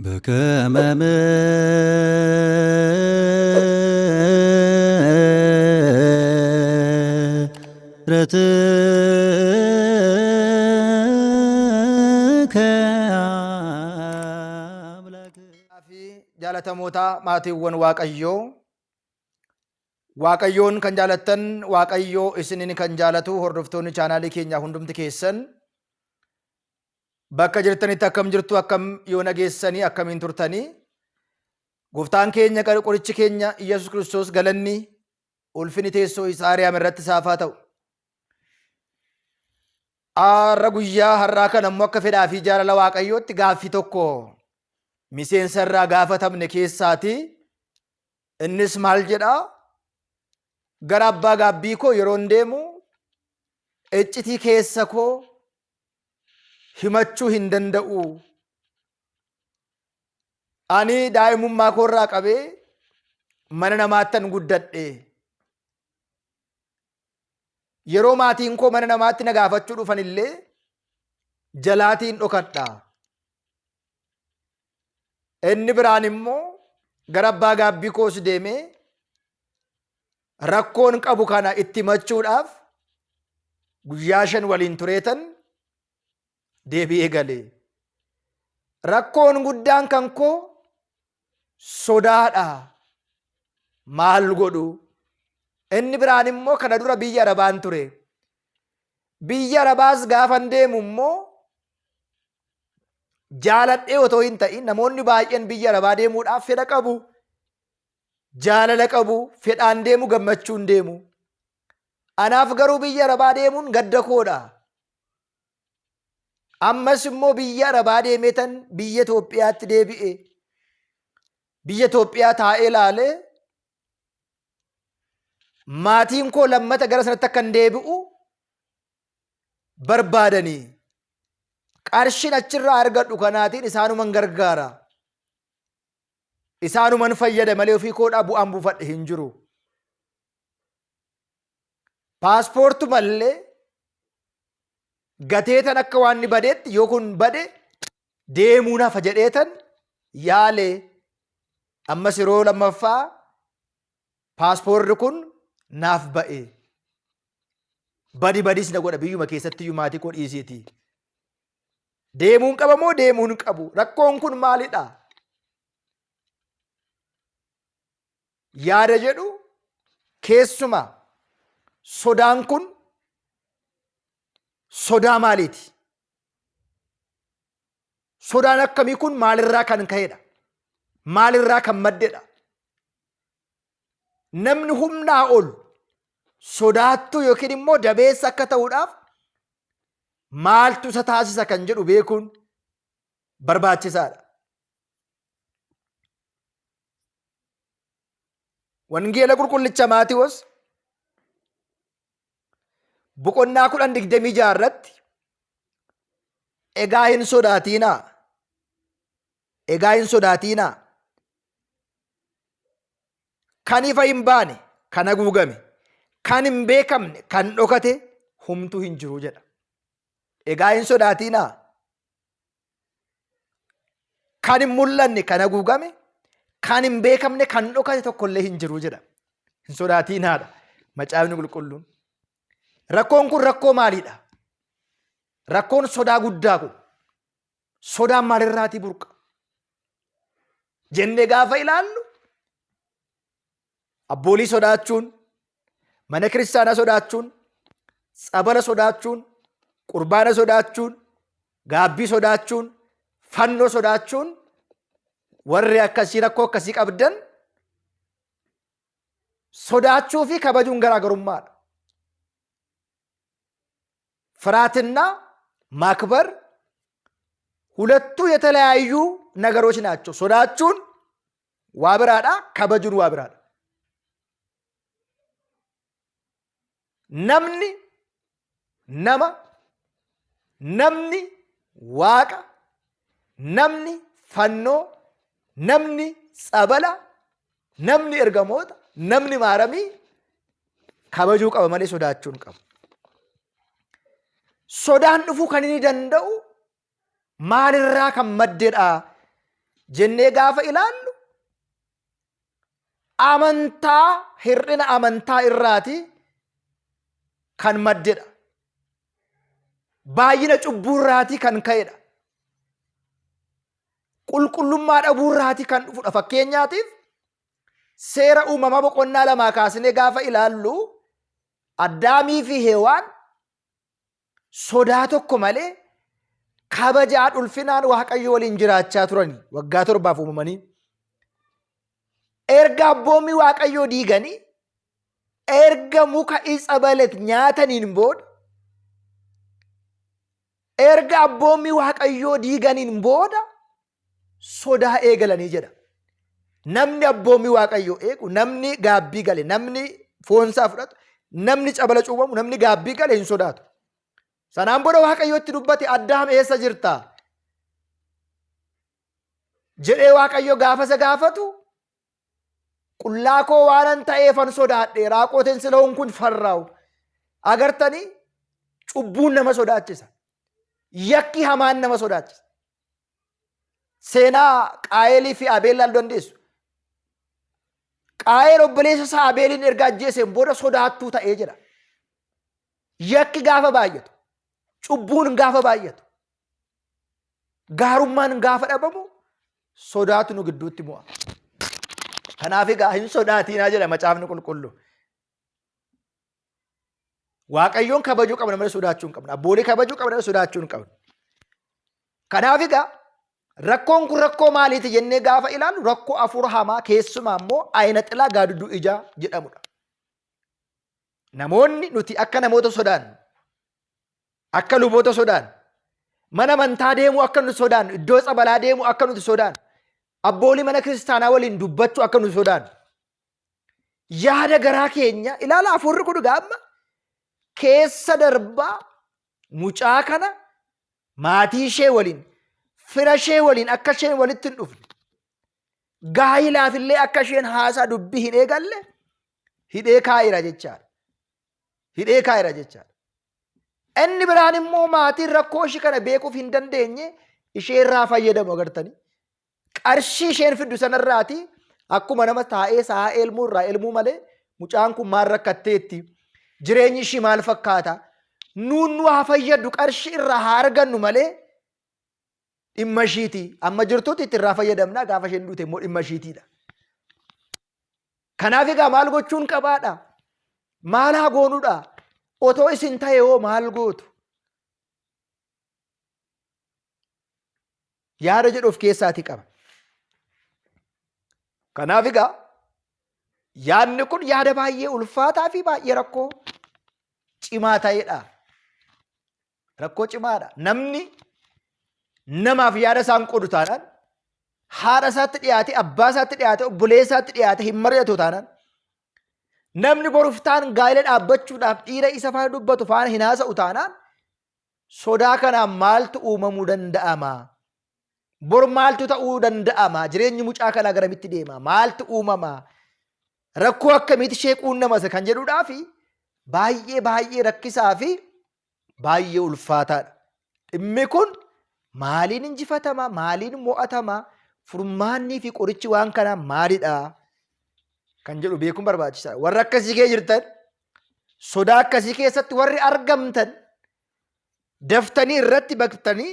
በከመ ምሕረትከ አምላክ Fi jaalatamootaa maatiiwwan Waaqayyoo, Waaqayyoon kan jaalattan, Waaqayyoo isiniin kan jaalatu, hordoftoonni chaanaalii keenyaa hundumti keessan bakka jirtanitti akkam jirtu, akkam yoo nageessanii, akkamiin turtanii? Gooftaan keenya, qorichi keenya Iyyasuus Kiristoos, galanni ulfini teessoo isaa Ariyaam irratti isaaf haa ta'u. Har'a, guyyaa har'aa kana immoo, akka fedhaa fi jaalala Waaqayyootti gaaffii tokko miseensa irraa gaafatamne keessaati. Innis maal jedhaa? Gara abbaa gaabbii koo yeroon deemu iccitii keessa koo himachuu hin danda'u. Ani daa'imummaa koo irraa qabee mana namaattan guddadhe. Yeroo maatiin koo mana namaatti na gaafachuu dhufan illee jalaatiin dhokadha. Inni biraan immoo gara abbaa gaabbii koos deemee rakkoon qabu kana itti himachuudhaaf guyyaa 5 waliin tureetan deebi'ee gale. Rakkoon guddaan kan koo sodaadha. Maal godhu? Inni biraan immoo kana dura biyya Arabaan ture. Biyya Arabaas gaafan deemu immoo jaaladhee otoo hin ta'in, namoonni baay'een biyya Arabaa deemuudhaaf fedha qabu. Jaalala qabu, fedhaan deemu, gammachuun deemu. Anaaf garuu biyya Arabaa deemuun gadda koodha. Ammas immoo biyya Arabaa deemeetan biyya Itoophiyaatti deebi'e. Biyya Itoophiyaa taa'ee ilaalee maatiin koo lammata gara sanatti akka hin deebi'u barbaadanii, qarshiin achirraa argadhu kanaatiin isaanuman gargaara. Isaanuman fayyada malee ofii koodhaa bu'aan buufadhe hin jiru. Paaspoortuma illee gateetan akka waan inni badeetti, yoo kun bade deemuun hafa jedheetan yaalee, ammas yeroo lammaffaa paaspoorri kun naaf ba'e. Badi badiis na godha, biyyuma keessatti iyyuu maatii koo dhiisiiti. Deemuun qaba moo deemuun hin qabu? Rakkoon kun maalidha? Yaada jedhu, keessumaa sodaan kun sodaa maaliiti? Sodaan akkamii kun maalirraa kan ka'edha? Maalirraa kan maddedha? Namni humnaa ol sodaattuu yookiin immoo dabeessa akka ta'uudhaaf maaltu isa taasisa kan jedhu beekuun barbaachisaadha. Wangeela qulqullicha Maatiwoos boqonnaa 10:26 irratti, "Egaa hin sodaatiinaa, egaa hin sodaatiinaa, kan ifa hin baane, kan haguugame, kan hin beekamne, kan dhokate humtuu hin jiru" jedha. Egaa hin sodaatiinaa, kan hin mul'anne, kan haguugame, kan hin beekamne, kan dhokate tokkollee hin jiru jedha. Hin sodaatiinaadha macaafni qulqulluun. Rakkoon kun rakkoo maaliidha? Rakkoon sodaa guddaa kun, sodaan maalirraatii burqa? Jennee gaafa ilaallu, abboolii sodaachuun, mana kiristaanaa sodaachuun, tsabala sodaachuun, qurbaana sodaachuun, gaabbii sodaachuun, fannoo sodaachuun, warri akkasii rakkoo akkasii qabdan, sodaachuu fi kabajuun garaagarummaadha. ፍርሃትና ማክበር ሁለቱ የተለያዩ ነገሮች ናቸው። Sodaachuun waa biraadha, kabajuun waa biraadha. Namni nama, namni waaqa, namni fannoo, namni tsabala, namni ergamoota, namni maaramii kabajuu qaba malee sodaachuu hin qabu. Sodaan dhufuu kan inni danda'u maalirraa kan maddedha Jennee gaafa ilaallu amantaa hir'ina amantaa irraati kan maddedha. Baay'ina cubbuu irraatii kan ka'edha. Qulqullummaa dhabuu irraatii kan dhufudha. Fakkeenyaatiif seera uumamaa boqonnaa lamaa kaasnee gaafa ilaallu Addaamii fi Hewaan sodaa tokko malee kabajaan ulfinaan Waaqayyo waliin jiraachaa turani waggaa torbaaf uumamanii. Erga abboommii Waaqayyoo diiganii erga muka itsa balet nyaataniin booda erga abboommii Waaqayyoo diiganiin booda sodaa eegalanii jedha. Namni abboommii Waaqayyoo eegu, namni gaabbii gale, namni foonsaa fudhatu, namni cabala cuubamu, namni gaabbii gale hin sodaatu. Sanaan booda Waaqayyootti dubbate Addaam eessa jirta? Jedhee Waaqayyo gaafa isa gaafatu qullaa koo waanan ta'eefan sodaadhe raaqooteen sila'uun kun farraa'u. Agartanii cubbuun nama sodaachisa. Yakki hamaan nama sodaachisa. Seenaa Qaayelii fi Abeel ilaaluu dandeessu. Qaayel obboleessa isaa Abeeliin erga ajjeeseen booda sodaattuu ta'ee jira. Yakki gaafa baay'atu, cubbuun gaafa baay'atu, gaarummaan gaafa dhabamu sodaatu nu gidduutti mo'a. Kanaaf egaa hin sodaatiinaa jedha macaafni qulqullu. Waaqayyoon kabajuu qabna malee sodaachuu hin qabnu. Abboolee kabajuu qabna malee sodaachuu hin qabnu. Kanaaf egaa rakkoon kun rakkoo maaliiti jennee gaafa ilaallu rakkoo hafuura hamaa keessumaa immoo ayina xilaa gaaddidduu ijaa jedhamudha. Namoonni nuti akka namoota sodaannu, akka luboota sodaannu, mana amantaa deemuu akka nuti sodaannu, iddoo tsabalaa deemuu akka nuti sodaannu, abboolii mana kiristaanaa waliin dubbachuu akka nuti sodaannu, yaada garaa keenya ilaala hafuurri kun egaa amma keessa darbaa mucaa kana maatii ishee waliin fira ishee waliin akka isheen walitti hin dhufne gaayilaaf illee akka isheen haasaa dubbii hin eegalle hidhee kaa'eera jechaadha. Hidhee kaa'eera jechaadha. Inni biraan immoo maatiin rakkoo ishii kana beekuuf hin dandeenye ishee irraa fayyadamu agartanii. Qarshii isheen fiddu sanarraati akkuma nama taa'ee sa'aa elmuu irraa elmuu malee mucaan kun maal rakkatteetti jireenyi ishii maal fakkaata nuun nu haa fayyaddu qarshii irraa haa argannu malee dhimma ishiiti amma jirtutti itti irraa fayyadamna gaafa isheen duute immoo dhimma ishiitiidha. Kanaaf egaa maal gochuun qabaadha? Maal haa goonuudha? Otoo isin ta'e hoo maal gootu? Yaada jedhu of keessaatii qaba. Kanaaf egaa yaadni kun yaada baay'ee ulfaataa fi baay'ee rakkoo cimaa ta'edha. Rakkoo cimaadha. Namni namaaf yaada isaan qoodu taanaan haadha isaatti dhiyaate, abbaa isaatti dhiyaate, obboleessa isaatti dhiyaate hin mari'atu taanaan namni boruftaan gaa'ela dhaabbachuudhaaf dhiira isa faana dubbatu faana hin haasa'u taanaan Sodaa kanaan maaltu uumamuu danda'ama? Bor maaltu ta'uu danda'ama? Jireenyi mucaa kanaa garamitti deema? Maaltu uumama? Rakkoo akkamiitu ishee quunnamasa kan jedhuudhaa fi baay'ee baay'ee rakkisaa fi baay'ee ulfaataadha. Dhimmi kun maaliin injifatama? Maaliin mo'atama? Furmaannii fi qorichi waan kanaa maalidha? Kan jedhu beekuun barbaachisaadha. Warra akkasii kee jirtan sodaa akkasii keessatti warri argamtan daftanii irratti baqtanii